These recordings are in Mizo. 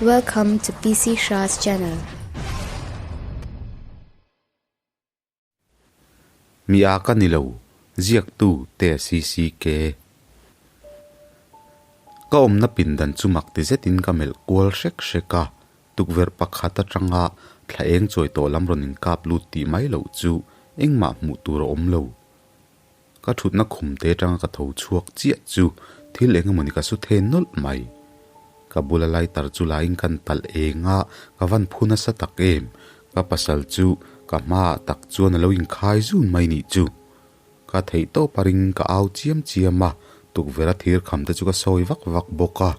Welcome to PC Shah's channel. Mi a ka ni lo, ziaktu te CCK. Ka awmna pindan chu mak ti zetin ka melh kual hrek hrek a, tukverh pakhat atanga thla eng chawi tawh lam rawn inkap lut tih mai loh chu engmah hmuh tur a awm lo. Ka thutna khum te atanga ka tho chhuak chiah chu thil eng emawni ka su the nawlh mai. Ka bula lighter chu laiin kan talh eng a, ka van phu nasa tak em. Ka pasal chu ka hmaah tak chuan a lo inkhai zun mai nih chu. Ka theih tawp a ring ka au chiam chiam a, tukverh a thir kham te chu ka sawi vak vak bawk a.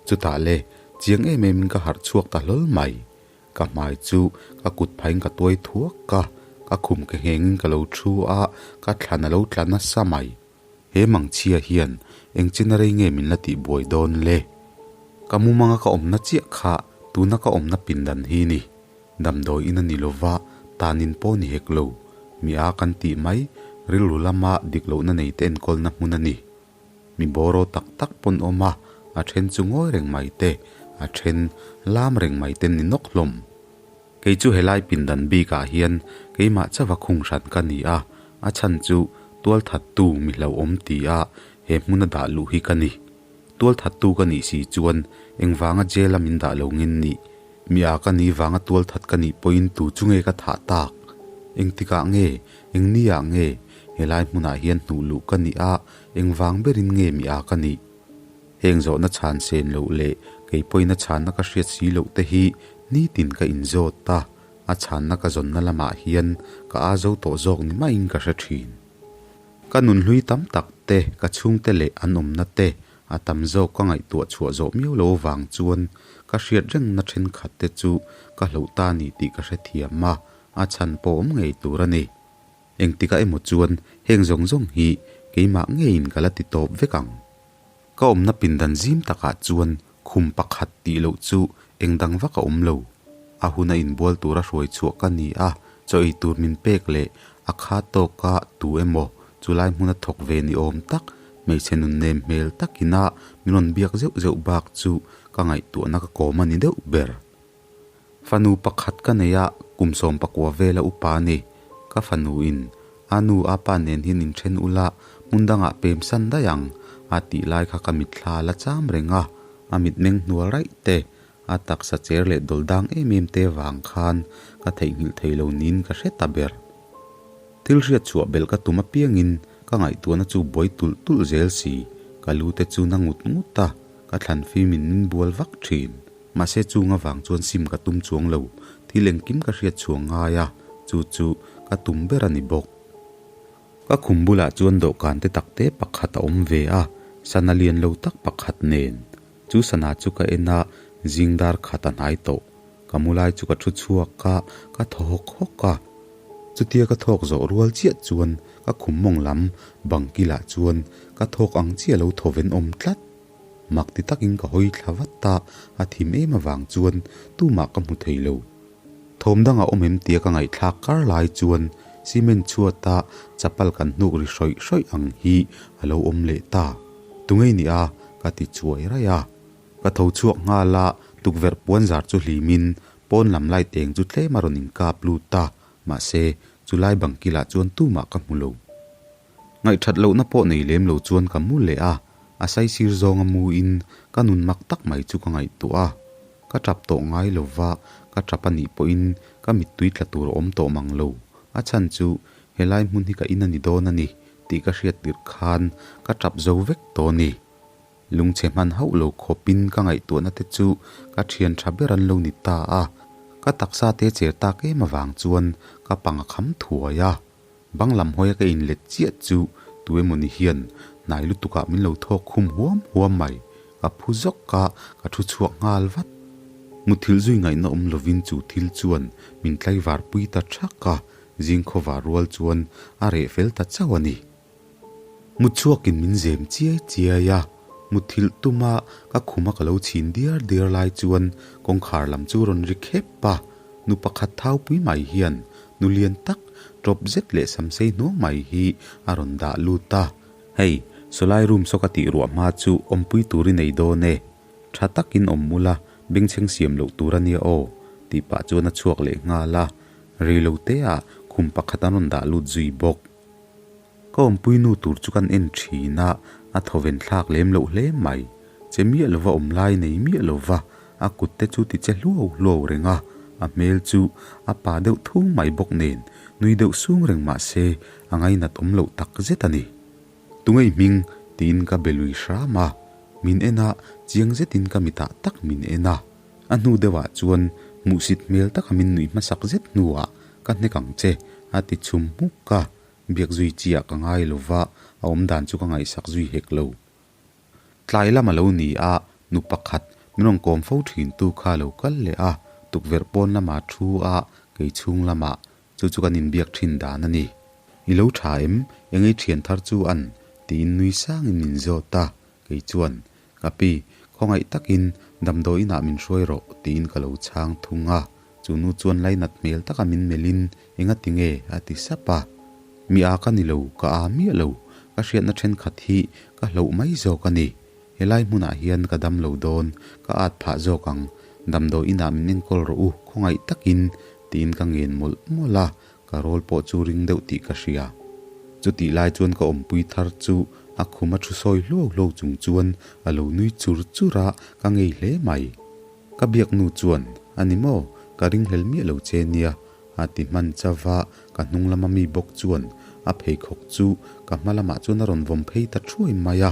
Chutah le, chiang em em in ka harh chhuak ta hlawl mai. Ka hmai chu ka kut phaiin ka tuai thuak a, ka khum ke nghengin ka lo thu a, ka thlan a lo tla nasa mai. He mangchhia hian eng chin a rei nge min la tih buai dawn le? Ka mumanga ka awmna chiah kha tuna ka awmna pindan hi ni. Damdawi in a ni lova, tanin pawh ni hek lo. Mi a kan tih mai, rilru lama dik lohna nei te enkawlna hmun a ni. Mi bawraw tak tak pawn awm a, a then chu ngawi reng mai te, a then lam reng mai ten ni nawk hlawm. Kei chu helai pindan bik ah hian keimah chauha khung hran ka ni a, a chhan chu tualthattu mi hlauhawm ti a he hmuna dah luh hi ka ni. Tualthattu ka nih si chuan engvanga jail a min dah lo ngen nih? Mi a ka ni vanga tualthat ka nih pawhin tu chu nge ka thah tak? Engtikah nge? Eng ni ah nge? Helai hmunah hian hnuh luh ka nih a, engvang berin nge mi a ka nih? Heng zawhna chhan sen loh leh kei pawhin a chhanna ka hriat si loh te hi nitin ka inzawt a, a chhanna ka zawnna lamah hian ka a zo tawh zawk ni maiin ka hre thin. Ka nunhlui tam tak te, ka chhungte leh an awmna te a tam zawk ka ngaihtuah chhuah zawh miau lo avang chuan ka hriat rengna thenkhat te chu ka hloh ta ni tih ka hrethiam a, a chhan pawh awm ngei tur a ni. Engtikah emaw chuan heng zawng zawng hi keimah ngeiin ka la ti tawp vek ang. Ka awmna pindan zim takah chuan khum pakhat tih loh chu eng dang vak a awm lo. A huna inbual tura hruai chhuah ka ni a, chaw ei tur min pek leh a kha tawka tu emaw chulai hmuna thawk ve ni awm tak, hmeichhe nun nem hmel takina min rawn biak zeuh zeuh bak chu ka ngaihtuahna ka kawm a ni deuh ber. Fanu pakhat ka nei a, kum 19 vela upa a ni. Ka fanu in, A nu, a pa nen hian inthen ula, hmun dangah pem san daih ang, a tih lai kha ka mitthla a la cham reng a, a mitmeng hnual raih te, a taksa cher leh dawl dang em em te vang khan ka theihnghilh thei lo niin ka hre ta ber. Thil hriat chhuah belh ka tum apiangin ka ngaihtuahna chu buai tulh tulh zel si, ka lu te chu na ngut ngut a, ka thlan fimin min bual vak thin. Mahse chung avang chuan sim ka tum chuang lo, thil engkim ka hriat chhuah ngai a, chu chu ka tum ber a ni bawk. Ka khum bulah chuan dawhkan te tak te pakhat a awm ve a, sana lian lo tak pakhat nen. Chu sana chu ka en a, zing dar khat a hnai tawh. Ka mu lai chu ka thu chhuak a, ka thaw hawk hawk a. Chutia ka thawk zawh rual chiah chuan ka khum mawng lam bang kilah chuan ka thawk ang chiah lo thaw ven awm tlat. Mak ti takin ka hawi thla vat a, a thim em avang chuan tumah ka hmu thei lo. Thawm dang a awm em tia ka ngaihthlak kar lai chuan cement chhuata chapal kan hnuk ri hrawih hrawih ang hi a lo awm leh ta. Tungei ni a? ka ti chuai raih a. Ka tho chhuak nghal a, tukverh puan zar chu hlimin pawn lam light eng chu tlem a rawn inkap lut a, mahse chulai bang kilah chuan tumah ka hmu lo. Ngaihthat lohna pawh nei lem lo chuan ka mu leh a, a saisir zawnga muin ka nun mak tak mai chu ka ngaihtuah a. Ka tap tawh ngai lo va, ka tap a nih pawhin ka mittui tla tur a awm tawh mang lo. A chhan chu helai hmun hi ka in a ni dawn a ni tih ka hriat tirh khan ka tap zo vek tawh a ni. Lungchhe hman hauh lo khawpin ka ngaihtuahna te chu ka thian tha ber an lo ni ta a, ka taksa te cher tak em avang chuan ka pang a kham thuai a. Bang lam hawia ka inlet chiah chu tu emawni hian hnai lutukah min lo thawk khum huam huam mai. Ka phu zawk a, ka thu chhuak nghal vat. Muthilh zui ngaihna awm lovin chu thil chuan min tlaivar pui ta thak a, zing khawvar rual chuan a reh fel ta chauh a ni. Mutchhuakin min zem chiai chiai a, muthilh tuma ka khuma ka lo chhin diar diar lai chuan kawngkhar lam chu rawn ri khep a, nu pakhat thaupui mai hian nu lian tak tawp zet leh samsei hnuang mai hi a rawn dah lut a. Hei, sawlai room saw ka tih ruah hma chu awmpui tur i nei dawn e, tha takin awm ula, Bengchheng siam loh tur a nia aw, tih pah chuan a chhuak leh nghal a, rei lo te ah khum pakhat an rawn dah lut zui bawk. Ka awmpui nu tur chu kan en thin a, a thawven thlak lem loh hle mai. Che miah lova awm lai nei miah lova a kut te chu ti che hluau hluau reng a, a hmel chu a pa deuh thung mai bawk nen nui deuh sung reng mah se a ngainat awm loh tak zet a ni. Tungei hming tiin ka be lui hram a, min en a, chiang zetin ka mitah tak min en a. A hnu deuhah chuan hmuhsit hmel taka min nuih hmasak zet hnuah ka hnek ang che a ti chhum hmuk a, biak zui chiah ka ngai lova a awmdan chu ka ngaihsak zui hek lo. Tlai lam a lo ni a, nu pakhat min rawn kawm fo thintu kha a lo kal leh a, tukverh pawn lamah thu a, kei chhung lamah Chu chu kan inbiak thin dan a ni. I lo tha em? Engei thian thar chu an? tiin nui sangin min zawt a, kei chuan, Ka pi, khawngaih takin damdawi inah min hruai rawh, tiin ka lo chhang thung a. Chu nu chuan lainat hmel taka min melhin, Engati nge? a ti sap a. Mi a ka ni lo, ka a miah lo, ka hriatna thenkhat hi ka hloh mai zawk a ni. Helai hmunah hian ka dam lo dawn, ka at phah zawk ang, damdawi inah min enkawl rawh u, khawngaih takin, tiin ka ngen mawlh mawlh a, ka rawl pawh chu ring deuh tih ka hria. Chutih lai chuan ka awmpui thar chu a khum a thu sawi hluau hluau chung chuan a lo nui chur chur a, ka ngei hle mai. Ka biak nu chuan, A ni maw, ka ringhlel miah lo che nia, a ti hman chauh a, ka hnung lama mi bawk chuan a pheikhawk chu ka hma lamah chuan a rawn vawm phei ta thuai mai a.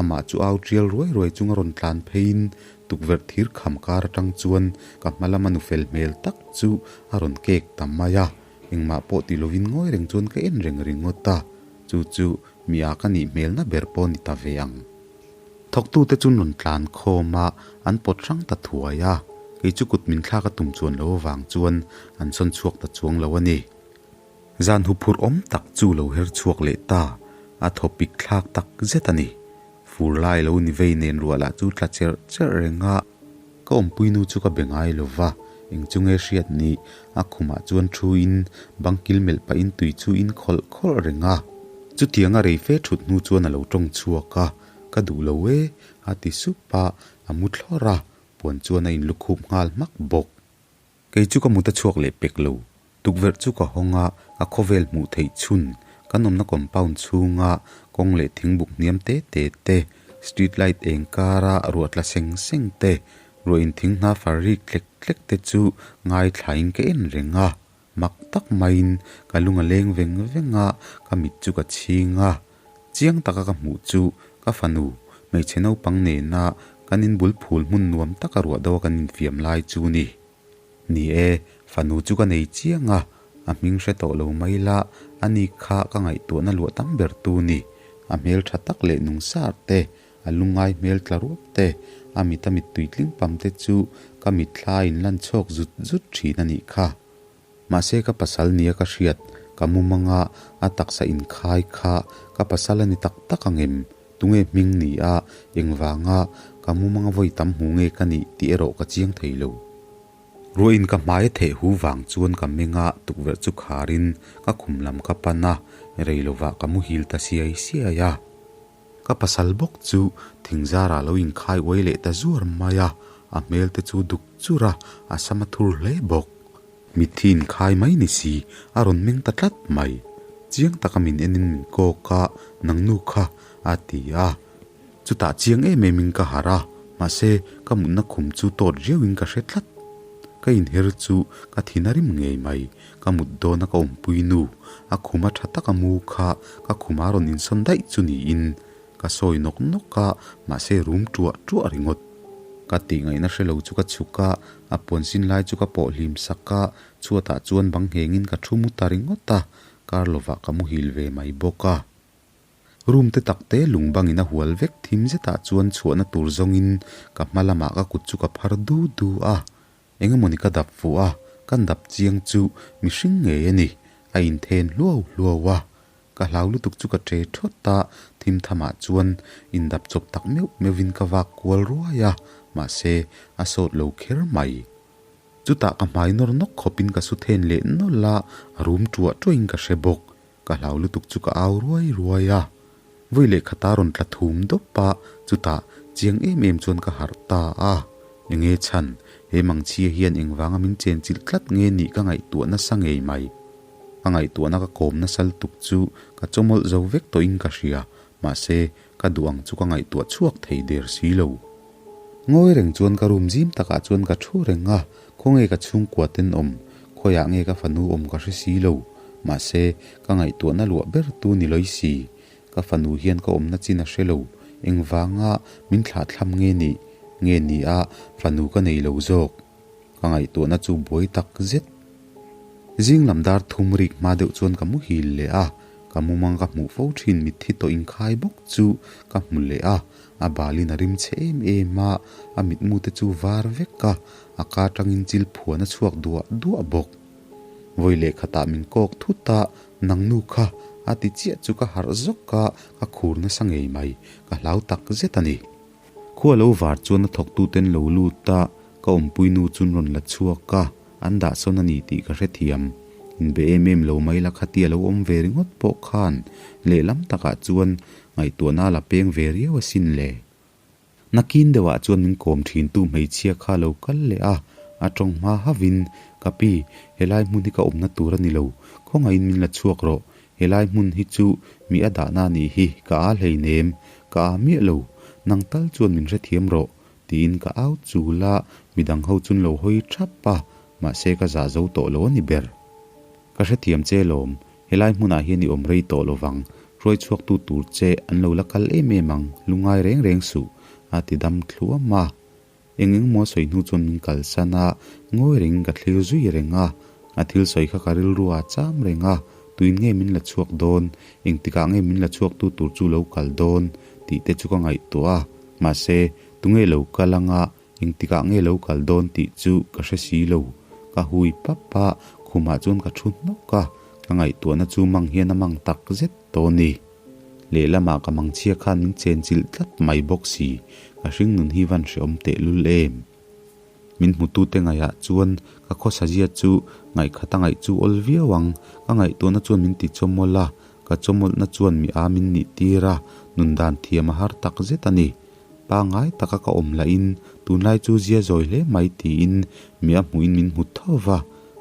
Amah chu au tial ruai ruai chung a rawn tlan pheiin tukverh thir kham kar atang chuan ka hma lama nu fel hmel tak chu a rawn kek ta mai a, engmah pawh ti lovin ngawi reng chuan ka en reng ringawt a, chu chu mi a ka nih hmelna ber pawh ni ta ve ang. Thawktute chu rawn tlan khawm a, an pawt hrang ta thuai a, kei chu kut min thlak a tum chuan lo avang chuan an sawn chhuak ta chuang lo a ni. Zan huphurh awm tak chu lo her chhuak leh ta, a thaw pik thlak tak zet a ni. Fur lai lo ni vei nen ruah lah chu tla cherh cherh reng a, ka awmpui nu chu ka be ngai lo va, eng chu nge hriat ni, a khumah chuan thu in bang kil melh pahin tui chu in khawlh khawlh reng a. Chutianga rei fe thut hnu chuan a lo tawng chhuak a, ka duh lo e, a ti sup a, a mu thlawrh a, puan chuan a inlukhup nghal hmak bawk. Kei chu ka mut a chhuak leh pek lo. Tukverh chu ka hawng a, ka khawvel hmuh theih chhun, kan awmna compound chhunga kawng leh thingbuk hniam te te te, street light eng kara ruah tla seng seng te, ruah in thing hna far rik tlek tlek te chu ngaithlain ka en reng a. Mak tak maiin ka lung a leng veng veng a, ka mit chu ka chhing a. Chiang taka ka hmuh chu ka fanu, hmeichhe naupang nena kan inbul phul hmun nuam taka ruah deuha kan infiam lai chu ni. Ni e, fanu chu ka nei chiang a, a hming hre tawh lo mai la, ani kha ka ngaihtuahna luah tam ber tu ni. A hmel tha tak leh nung sar te, a lungngai hmel tla ruap te, a mita mittui tling pam te chu ka mitthla in lan chhuak zut zut thin a nih kha. Mahse ka pasal nia ka hriat, ka mumanga a taksa inkhai kha ka pasal a ni tak tak ang em? Tunge hming ni a, engvanga ka mumanga vawi tam hmu nge ka nih tih erawh ka chiang thei lo. Ruahin ka hmai a theh hu vang chuan ka meng a, tukverh chu kharin ka khum lam ka pan a, rei lovah ka muhil ta siai siai a. Ka pasal bawk chu thingzarah lo inkhai uai leh ta zuar mai a, a hmel te chu duk chur a, a sam a thur hle bawk. Mitthi inkhai mai ni si, a rawn meng ta tlat mai. Chiang taka min enin min kawk a, Nang nu kha, a ti a. Chutah chiang em emin ka harh a, mahse ka mutna khum chu tawt riauin ka hre tlat. Ka inher chu ka thin a rim ngei mai. Ka mut dawna ka awmpui nu, a khuma tha taka mu kha ka khuma rawn insawn daih chu niin ka sawi nawk nawk a, mahse rum tuah tuah ringawt. Ka tih ngaihna hre lo chu ka chhuk a, a puan sin lai chu ka pawh hlim sak a, chhuatah chuan bang nghengin ka thu mu ta ringawt a, kar lovah ka muhil ve mai bawk a. Room te tak te lung bangin a hual vek thim zetah chuan chhuahna tur zawngin ka hma lamah ka kut chu ka phar du du a, Engemawni ka dap fuh a, kan dap chiang chu mihring ngei a ni, a inthen hluau hluau a. Ka hlau lutuk chu ka ṭe ṭhawt a, thim thamah chuan indap chawp tak meuh meuhin ka vak kual ruai a, mahse a sawt lo kher mai. Chutah ka hmai nawr nawk khawpin ka su then leh nawlh a, a rum ṭuah ṭuahin ka hre bawk. Ka hlau lutuk chu ka au ruai ruai a, vawi leh khata rawn tla thum dawp a, chutah chiang em em chuan ka harh ta a. Enge chhan, he mangchhia hian engvanga min chenchilh tlat nge nih ka ngaihtuah nasa ngei mai. Ka ngaihtuahna ka kawm nasa lutuk chu ka chawmawlh zo vek tawhin ka hria, mahse ka duh ang chu ka ngaihtuah chhuak thei der si lo. Ngawi reng chuan ka room zim takah chuan ka thu reng a, khawnge ka chhungkua tenawm, khawiah nge ka fanu awm ka hre si lo, mahse ka ngaihtuahna luah ber tu ni lawi si. Ka fanu hian ka awmna chin a hre lo, engvanga min thlahthlam nge nih nge ni a fanu ka nei lo zawk? Ka ngaihtuahna chu buai tak zet. Zing lam dar thum rik hma deuh chuan ka muhil leh a, ka mumang ka hmuh fo thin mitthi tawh inkhai bawk chu ka hmu leh a, a balin a rim chhe em em a, a mitmu te chu var vek a, a ka tangin chil phuan a chhuak duah duah bawk. Vawi leh khatah min kawk thut a, Nang nu kha a ti chiah chu ka harh zawk a, ka khur nasa ngei mai, ka hlau tak zet a ni. Khua lo var chuan a thawktuten lo lut a, ka awmpui nu chun rawn la chhuak a, an dah sawn a ni tih ka hrethiam. Inbe em em lo mai la khatia lo awm ve ringawt pawh khan lehlam takah chuan ngaihtuahna a la peng ve riau asin le. Nakin deuhah chuan min kawm thintu hmeichhia kha lo kal leh a, a tawng hma hauhin, Ka pi, helai hmun hi ka awmna tur a ni lo, khawngaihin min la chhuak rawh, helai hmun hi chu mi a dahna a nih hi, ka aa hleinem, ka aa miah lo, nang tal chuan min hrethiam rawh, tiin ka au chul a, midang ho chun lo hawi thap a, mahse ka zah zo tawh lo a ni ber. Ka hrethiam che lawm, Helai hmunah hian i awm rei tawh lovang, hruai chhuaktu tur che an lo la kal em em ang, lungngai reng reng suh, a ti dam thluam a. Eng eng maw sawi hnu chuan min kalsan a, ngawi rengin ka thlir zui reng a. A thil sawi kha ka rilru a cham reng a, tuin nge min la chhuak dawn, engtikah nge min la chhuaktu tur chu lo kal dawn tih te chu ka ngaihtuah a, mahse, tunge lo kal anga Engtikah nge lo kal dawn tih chu ka hre si lo. Ka hui pap a, khumah chuan ka thu hnawk a, ka ngaihtuahna chu mang hian a mang tak zet tawh a ni. Lehlamah ka mangchhia khan min chenchilh tlat mai bawk si, ka hringnun hi van hreawm tehlul em? Min hmutute ngaihah chuan ka khawsazia chu ngaihkhat a ngaih chu awl viau ang, ka ngaihtuahna chuan min ti chawmawlh a, ka chawmawlhna chuan mi a min nih tir a, nundan thiam a har tak zet a ni. Pangngai taka ka awm lahin tunlai chu zia zawi hle mai tiin mi a hmuhin min hmu tho va,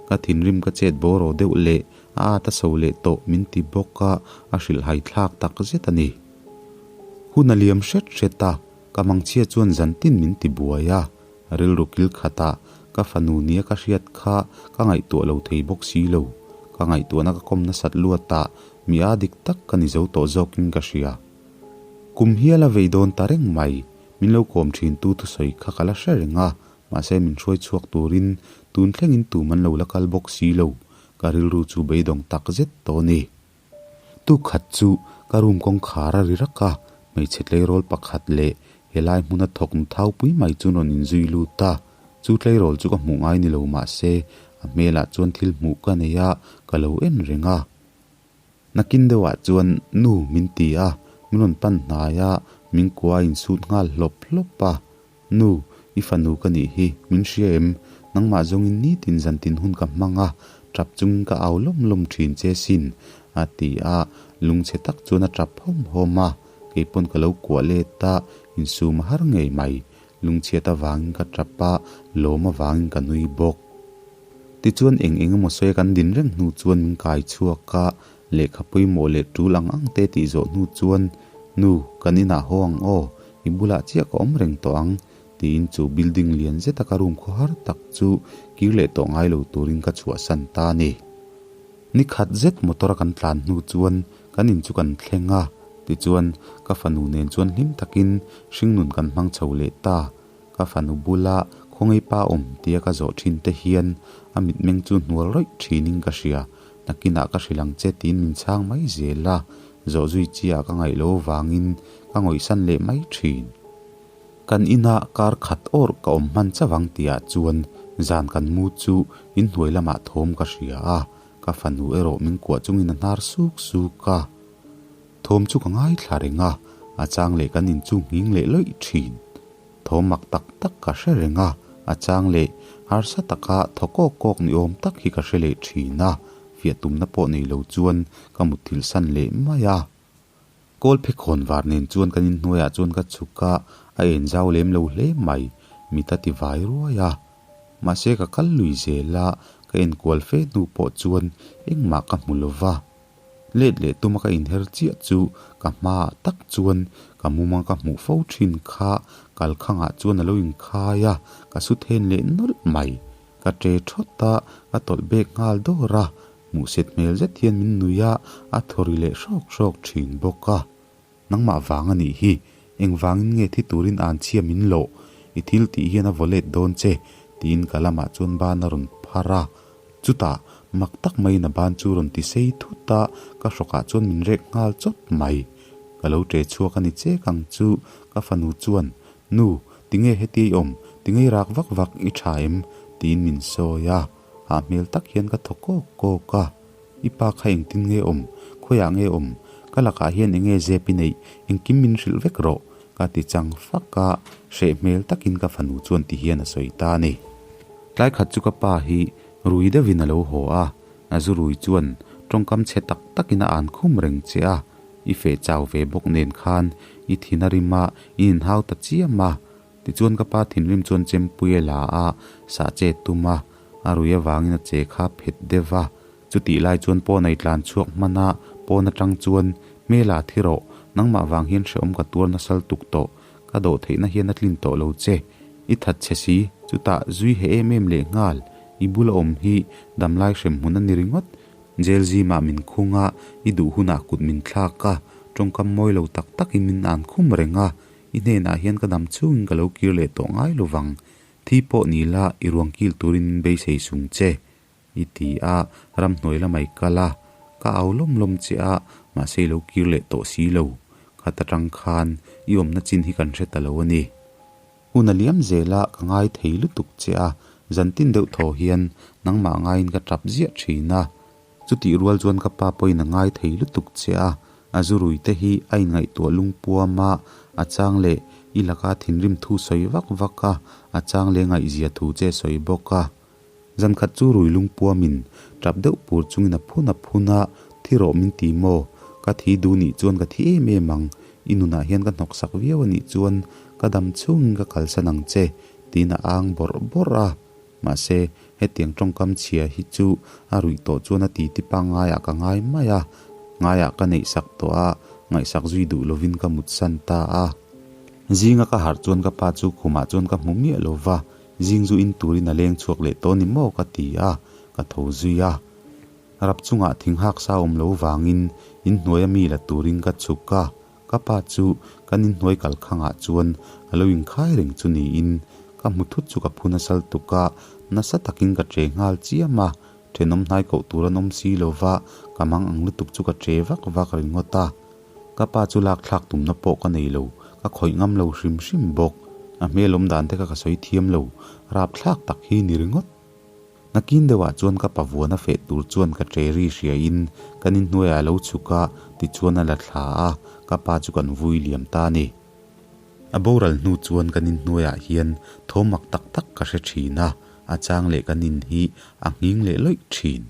ka thinrim ka chet bawraw deuh leh a at a so leh tawh min ti bawk a, a hrilhhai thlak tak zet a ni. Hun a liam hret hret a, ka mangchhia chuan zantin min ti buai a, rilru kil khatah ka fanu nia ka hriat kha ka ngaihtuah lo thei bawk si lo, ka ngaihtuahna ka kawm nasat luatah mi a dik tak ka ni zo tawh zawkin ka hria. Kum hial a vei dawn ta reng mai, min lo kawm thin tu thusawi kha ka la hre reng a, mahse min hruai chhuak turin tun thlengin tum an lo la kal bawk si lo, ka rilru chu beidawng tak zet tawh a ni. Tuk khat chu ka room kawngkhar a ri rak a, hmeichhe tleirawl pakhat leh helai hmuna thawk nu thau pui mai chu rawn inzui lut a, chu tleirawl chu ka hmuh ngai ni lo mahse a hmelah chuan thil hmuh ka nei a, ka lo en reng a. Nakin deuhah chuan nu min ti a, min rawn pan hnai a, min kua a insut nghal hlawp hlawp a. Nu, i fanu ka nih hi, min hria em? Nangmah zawngin nitin zantin hun ka hmang a, tap chungin ka au lawm lawm thin che sin, a ti a, lungchhe tak chuan a tap hawm hawm a, keipawn ka lo kuah let a, insum a har ngei mai. Lungchhiat avangin ka tap a, lawm avangin ka nui bawk. Tichuan eng eng emaw sawi a kan din reng hnu chuan min kai chhuak a, lehkha pawimawh leh tul ang ang te tih zawh hnu chuan, Nu, kan inah haw ang aw, i bulah chiah ka awm reng tawh ang, tiin chu building lian zeta ka room khawhar tak chu kir leh tawh ngai lo turin ka chhuahsan ta a ni. Ni khat zet motor a kan tlan hnu chuan kan in chu kan thleng a, tichuan ka fanu nen chuan hlim takin hringnun kan hmang chho leh ta. Ka fanu bula khawngaih pa awm tia ka zawh thin te hian a mitmeng chu hnual rawih thinin ka hria, nakinah ka hrilh ang che tiin min chhang mai zel a, zawh zui chiah ka ngaih lo vangin ka ngawihsan leh mai thin. Kan inah kar khat awrh ka awm hman chavang tihah chuan zan kan mu chu inhnuai lamah thawm ka hria a, ka fanu erawh min kuah chungin a hnar suk suk a. Thawm chu ka ngaithla reng a, a chang leh kan inchu nghing leh lawih thin. Thawm mak tak tak ka hre reng a, a chang leh harsa taka thaw kawk kawk ni awm tak hi ka hre leh thin a, fiah tumna pawh nei lo chuan ka mutthilh san leh mai a. Kawl phekhawn var nen chuan kan inhnuaiah chuan ka chhuk a, a en zau lem lo hle mai. Mit a ti vai ruai a. Mahse ka kal lui zel a, ka enkual fe hnu pawh chuan engmah ka hmu lo va. Let leh tuma ka inher chiah chu ka hmaah tak chuan ka mumang ka hmuh fo thin kha kalkhangah chuan a lo inkhai a, ka su then leh nawlh mai. Ka ṭe thawt a, ka tawlh bek nghal dawr a, hmuhsit hmel zet hian min nui a, a thaw ri leh hrawk hrawk thin bawk a. Nangmah vang a nih hi, engvangin nge thi turin an chhia min lawh? I thil tih hian a vaw let dawn che, tiin ka lamah chuan ban a rawn phar a. Chutah, mak tak maiin a ban chu rawn ti sei thut a, ka hrawkah chuan min rek nghal chawt mai. Ka lo ṭe chhuak a ni chek ang chu, ka fanu chuan, Nu, tinge heti i awm? Tinge i rak vak vak i ṭha em? tiin min sawi a, hah hmel tak hian ka thaw kawk kawk a. I pa kha engtin nge awm? Khawiah nge awm? Ka lakah hian enge zep i neih? Engkim min hrilh vek rawh, ka ti chang fak a, hreh hmel takin ka fanu chuan ti hian a sawi ta a ni. Tlai khat chu ka pa hi rui deuhin a lo haw a, a zu rui chuan tawngkam chhe tak takin a an khum reng che a, i feh chau ve bawk nen khan i thin a rim a, i inhau ta chiam a. Tichuan ka pa thinrim chuan chempui a la a, sah che tum a, a rui avangin a che kha phet deuh a. Chutih lai chuan pawn a i tlan chhuak hman a, pawn atang chuan, Hmela thi rawh, nangmah vang hian hrehawm ka tuar nasal tuk tawh, ka dawh theihna hian a tlin tawh lo che. I that che si, chutah zui he em em leh nghal, i bula awm hi damlai hrem hmun a ni ringawt. Jail zimah min khung a, i duh hunah kut min thlak a, tawngkam mawi lo tak takin min an khum reng a, I hnenah hian ka dam chungin ka lo kir leh tawh ngai lo vang. Thi pawh ni la, i ruang kil turin min beisei sung che. I ti a, ramhnuai lamah i kal a. Ka au lawm lawm che a, mahse i lo kir leh tawh si lo. Khat atang khan i awmna chin hi kan hre ta lo a ni. Hun a liam zel a, ka ngai thei lutuk che a, zantin deuh thaw hian nangmah ngaiin ka tap ziah thin a. Chutih rual chuan ka pa pawhin a ngai thei lutuk che a, a zu rui te hi a inngaihtuah lungpuam a, a chang leh i laka thinrim thu sawi vak vak a, a chang leh ngaihzia thu che sawi bawk a. Zan khat chu rui lungpuamin tap deuh pur chungin a phun a phun a, thi rawh min ti maw? Ka thi duh nih chuan ka thi em em ang, i nunah hian ka hnawksak viau a nih chuan ka dam chungin ka kalsan ang che, tiin a ang bawrh bawrh a. Mahse, hetiang tawngkam chhia hi chu a ruih tawh chuan a ti ti pangngaiah ka ngai mai a, ngaiah ka neihsak tawh a, ngaihsak zui duh lovin ka mutsan ta a. Zinga ka harh chuan ka pa chu khumah chuan ka hmu miah lo va, zing zu in turin a leng chhuak leh tawh ni maw ka ti a, ka tho zui a. Rap chungah thing hak sa awm lo vangin inhnuaia mi la turin ka chhuk a, Ka pa chu kan inhnuai kalkhangah chuan a lo inkhai reng chu niin ka hmu thut chu ka phu nasal tuk a, nasa takin ka ṭe nghal chiam a, ṭhenawm hnai koh tur an awm si lo va, ka mang ang lutuk chu ka ṭe vak vak ringawt a. Ka pa chu lak thlak tumna pawh ka nei lo, ka khawih ngam lo hrim hrim bawk. A hmel awm dan te kha ka sawi thiam lo, rapthlak tak hi ni ringawt. Nakin deuhah chuan ka pa vuana feh tur chuan ka ṭe ri hriain kan inhnuaiah a lo chhuk a, tichuan a la thla a, ka pa chu kan vui liam ta a ni. A boral hnu chuan kan inhnuaiah hian thaw mak tak tak ka hre ṭhin a, a chang leh kan in hi a nghing leh lawih ṭhin.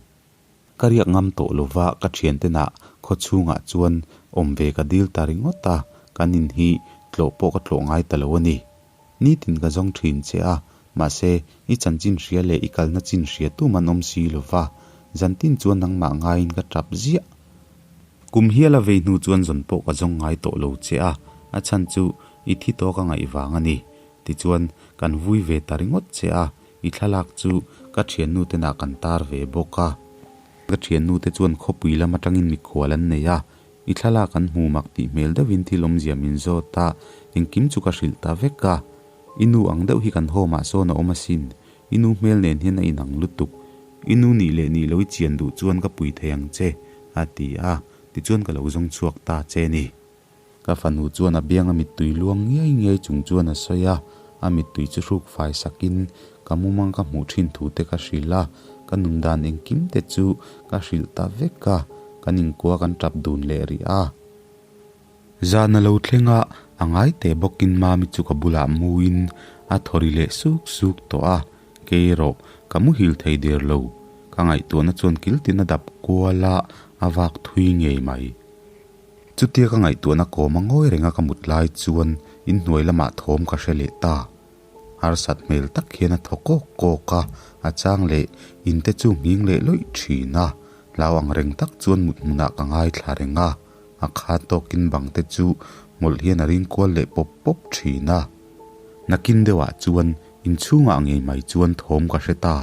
Ka riak ngam tawh lova ka thiantenah khaw chhungah chuan awm ve ka dil ta ringawt a, kan in hi tlawh pawh ka tlawh ngai ta lo a ni. Nitin ka zawng thin che a, mahse i chanchin hria leh i kalna chin hria tum an awm si lova, zantin chuan nangmah ngaiin ka tap ziah. Kum hiala vei hnu chuan zawn pawh ka zawng ngai tawh lo che a, a chhan chu i thi tawk a ngaih vang a ni. Tichuan kan vui ve ta ringawt che a, I thlalak chu ka thiannu te nah kan tar ve bawk a. Ka thiannu te chuan khawpui lam atangin mikhual an nei a, i thlalak an hmu mak tih hmel deuhin thil awmzia min zawt a, engkim chu ka hrilh ta vek a. I nu ang deuh hi kan home ah sawn a awm asin, i nu hmel nen hian a inang lutuk. I nu nih leh nih lo i chian duh chuan ka pui thei ang che, a ti a, tichuan ka lo zawng chhuak ta che ni. Ka fanu chuan a bianga mittui luang ngiai ngiai chung chuan a sawi a, a mittui chu hruk fai sakin ka mumang ka hmuh thin thu te ka hrilh a, ka nun dan engkim te chu ka hrilh ta vek a, kan inkua kan tap dun leh rih a. Zan a lo thleng a, a ngai teh bawkin Mami chu ka bulah muin a thaw ri leh suk suk tawh a, kei erawh ka muhil thei der lo, ka ngaihtuahna chuan kiltin a dap kual a, a vak thui ngei mai. Chutia ka ngaihtuahna kawm a ngawi renga ka mut lai chuan inhnuai lamah thawm ka hre leh ta. Harsat hmel tak hian a thaw kawk kawk a, a chang leh in te chu nghing leh lawih thin a. Hlau ang reng tak chuan mut hmunah ka ngaithla reng a, a khat tawkin bang te chu hmawlh hian a ring kual leh pawp pawp thin a. Nakin deuhah chuan inchhungah ngei mai chuan thawm ka hre ta.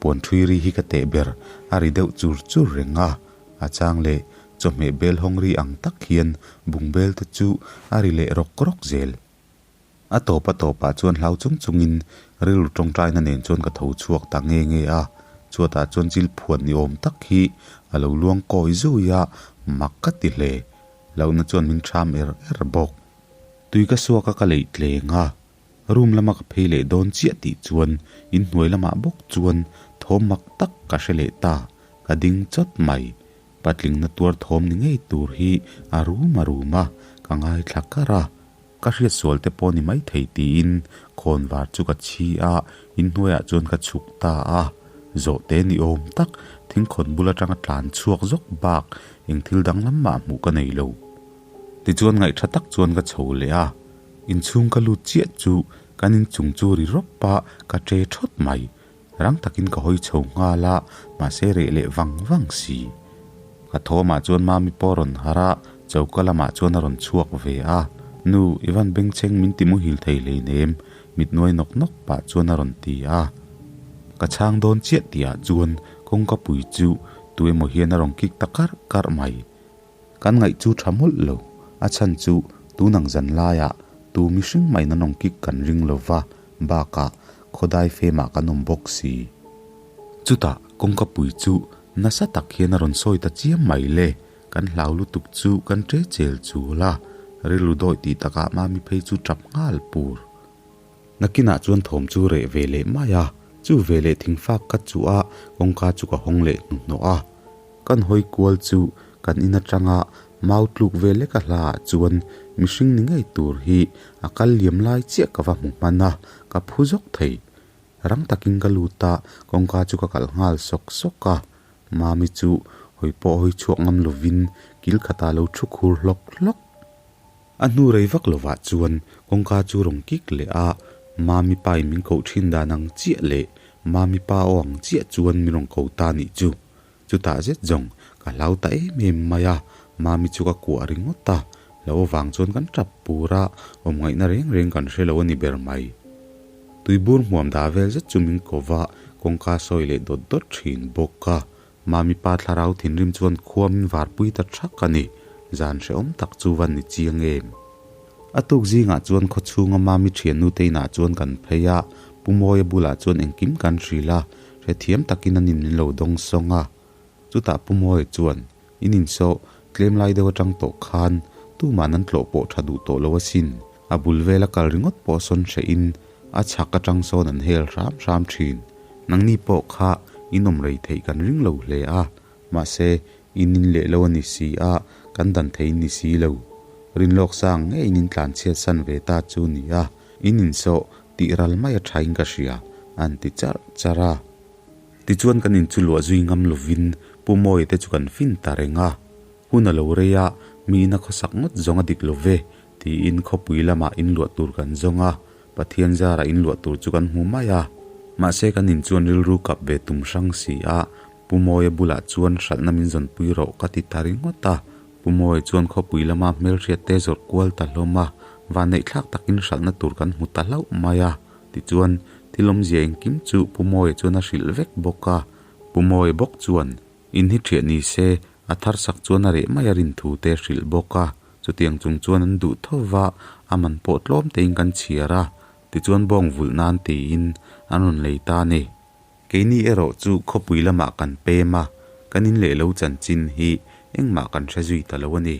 Puan ṭhui ri hi ka teh ber a ri deuh chur chur reng a, a chang leh chawhmeh bel hawng ri ang tak hian bung bel te chu a ri leh rawk rawk zel. A tawp a tawpah chuan hlau chung chungin rilru tawngtaina nen chuan ka tho chhuak ta nge nge a, chhuatah chuan chil phuan ni awm tak hi a lo luang kawi zui a, mak ka ti hle. Lohna chuan min ṭham er er bawk. Tui ka suak a ka leih tleng a, room lama ka phei leh dawn chiah tih chuan inhnuai lamah bawk chuan thawm mak tak ka hre leh ta, ka ding chawt mai. Patlingna tuar thawm ni ngei tur hi a rum a rum a, ka ngaithla kar a. Ka hriat sual te pawh ni mai thei tiin khawnvar chu ka chhi a, inhnuaiah chuan ka chhuk ta a. Zawhte ni awm tak thingkhawn bul atanga tlan chhuak zawk bak eng thil danglam mah hmuh ka nei lo. Tichuan ngaihtha tak chuan ka chho leh a, inchhung ka lut chiah chu kan inchung chu ri rawp a, ka ṭe ṭhawt mai. Rang takin ka hawi chho nghal a, mahse reh leh vang vang si. Ka thawmah chuan Mami pawh a rawn harh a, choka lamah chuan a rawn chhuak ve a. Nu, i van bengchheng min ti muhil thei hleinem, mit nuai nawk nawk pah chuan a rawn ti a. Ka chhang dawn chiah tihah chuan kawngka pui chu tu emaw hian a rawn kik ta karh karh mai. Kan ngaih chu tha mawlh lo, a chhan chu tunang zan laiah tu mihring mai na nawng kik kan ring lo va, bakah khawdai femah kan awm bawk si. Chutah kawngka pui chu nasa tak hian a rawn sawi ta chiam mai le, kan hlau lutuk chu kan ṭe chel chul a, rilru dawih tih takah Mami phei chu ṭap nghal pur. Nakinah chuan thawm chu reh ve leh mai a, chu ve leh thingfak ka chuh a, kawngka chu ka hawng leh hnuhnawh a. Kan hawi kual chu kan in atanga mau tluk ve lek a hla ah chuan mihring ni ngei tur hi a kal liam lai chiah ka va hmu hman a, ka phu zawk thei. Rang takin ka lut a, kawngka chu ka kalh nghal sawk sawk a. Mami chu hawi pawh hawi chhuak ngam lovin kil khatah lo thu khur hlawk hlawk. A hnu rei vak lovah chuan kawngka chu rawn kik leh a, Mami pa in min koh thin dan ang chiah leh Mami pa aw ang chiah chuan min rawn ko ta nih chu. Chutah zet zawng ka hlau ta em em mai a, Mami chu ka kuah ringawt a, lo avang chuan kan tap pur a, awm ngaihna reng reng kan hre lo a ni ber mai. Tuibur hmuam dah vel zet chu min ko va, kawngka sawi leh dawt dawt thin bawk a, Mami pa thlarau thinrim chuan khua min varpui ta thak a ni. Zan hrehawm tak chu va ni chiang em? A tuk zingah chuan khaw chhunga Mami thiannu te inah chuan kan phei a, Pu Mawia bulah chuan engkim kan hrilh a, hrethiam takin an in min lo dawng sawng a. Chutah Pu Mawia chuan, In insawh, tlem lai deuh atang tawh khan tuman an tlawh pawh tha duh tawh lo asin. A bul vela kal ringawt pawh sawn hrehin a chhak atang sawn an hel hram hram thin. Nangni pawh kha in awm rei theih kan ring lo hle a, mahse in in leh lo a ni si a, kan dan thei in ni si lo. Rinlawk sang ngeiin in tlan chhiat san ve ta chu ni a, in insawh tih ral mai a thain ka hria, an ti charh charh a. Tichuan kan in chu luah zui ngam lovin Pu Mawia te chu kan fin ta reng a, hun a lo rei a, mi in a khawsak ngawt zawng a dik lo ve, tiin khawpui lamah in luah tur kan zawng a, Pathian zarah in luah tur chu kan hmu mai a. Mahse kan in chuan rilru kap ve tum hrang si a, Pu Mawia bulah chuan hralhna min zawnpui rawh ka ti ta ringawt a. Pu Mawia chuan khawpui lama hmelhriat te zawrh kual ta hlawm a, vanneihthlak takin hralhna tur kan hmu ta hlauh mai a. Tichuan, thil awmzia engkim chu Pu Mawia chuan a hrilh vek bawk a. Pu Mawia bawk chuan, In hi ṭhiah ni se, a thar sak chuan a reh mai a rin thu te a hrilh bawk a. Chutiang chung chuan an duh tho va, a man pawh tlawm tein kan chhiar a, tichuan bawng vulh nan tiin an rawn lei ta a ni. Keini erawh chu khawpui lamah kan pem a, kan in leh lo chanchin hi engmah kan hre zui ta lo a ni.